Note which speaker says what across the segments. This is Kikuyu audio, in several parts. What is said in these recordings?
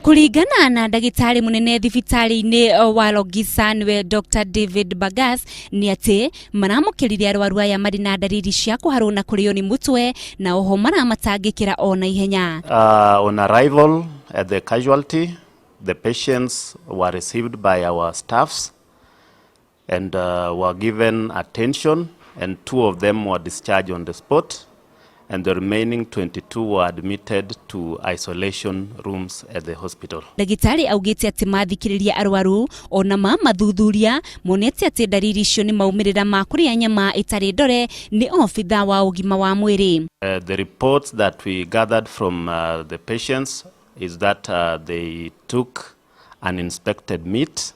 Speaker 1: Kũringana na ndagĩtarĩ mũnene thibitarĩ-inĩ wa Longisa nĩwe Dr David Bagas nĩ atĩ maramũkĩrire arwaru aya marĩ na ndariri cia kũharwo na kũrĩo nĩ mũtwe na oho maramatangĩkĩra o na ihenya.
Speaker 2: On arrival at the casualty, the patients were received by our staffs and were given attention, and 2 of them were discharged on the spot, and the remaining 22 were admitted to isolation rooms at the hospital.
Speaker 1: Ndagĩtarĩ augĩte atĩ mathikĩrĩria arwaru ona mamathuthuria monete atĩ ndariri icio nĩ maumĩrĩra ma kũrĩa nyama ĩtarĩ ndore nĩ obitha wa ũgima wa mwĩrĩ.
Speaker 2: The reports that we gathered from the patients is that they took uninspected meat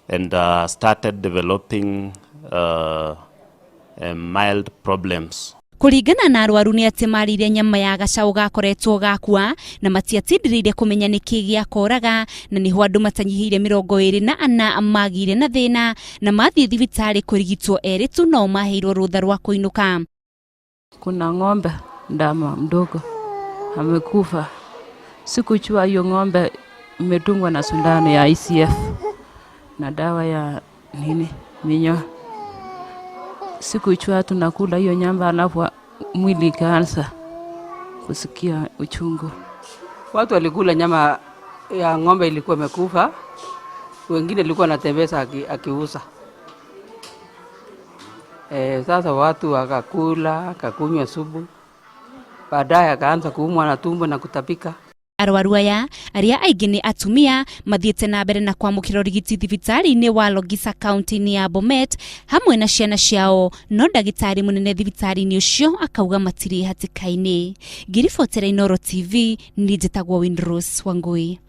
Speaker 2: and started developing mild problems.
Speaker 1: Kũringana na arwaru nĩ atĩ marĩire nyama ya gacaũ gakoretwo gakua na matiatindĩrĩire kũmenya nĩkĩ gĩakoraga, na nĩho andũ matanyihĩire 24 magĩire na thĩna na mathiĩ thibitarĩ kũrigitwo erĩ tu no maheirwo rũtha rwa kũinũka.
Speaker 3: Kuna ng'ombe ndama mdogo amekufa, sikujua hiyo ng'ombe imedungwa na sindano ya ICF na dawa ya nini minyoo. Sikujua tunakula hiyo nyama, alafu mwili ikaanza kusikia uchungu.
Speaker 4: Watu walikula nyama ya ng'ombe ilikuwa imekufa, wengine walikuwa wanatembeza akiuza. Sasa watu wakakula, akakunywa supu. Baadaye akaanza kuumwa na tumbo na kutapika.
Speaker 1: Arwaru aya arĩa aingĩ nĩ atumia mathiĩte na mbere na kwamũkĩra ũrigiti thibitarĩ-inĩ wa Longisa kaunti-inĩ ya Bomet hamwe na ciana ciao, no ndagĩtarĩ mũnene thibitarĩ-inĩ ũcio akauga matirĩ hatĩka-inĩ. Ngĩribotera Inooro TV, niĩ njĩtagwo Windrose Wangui.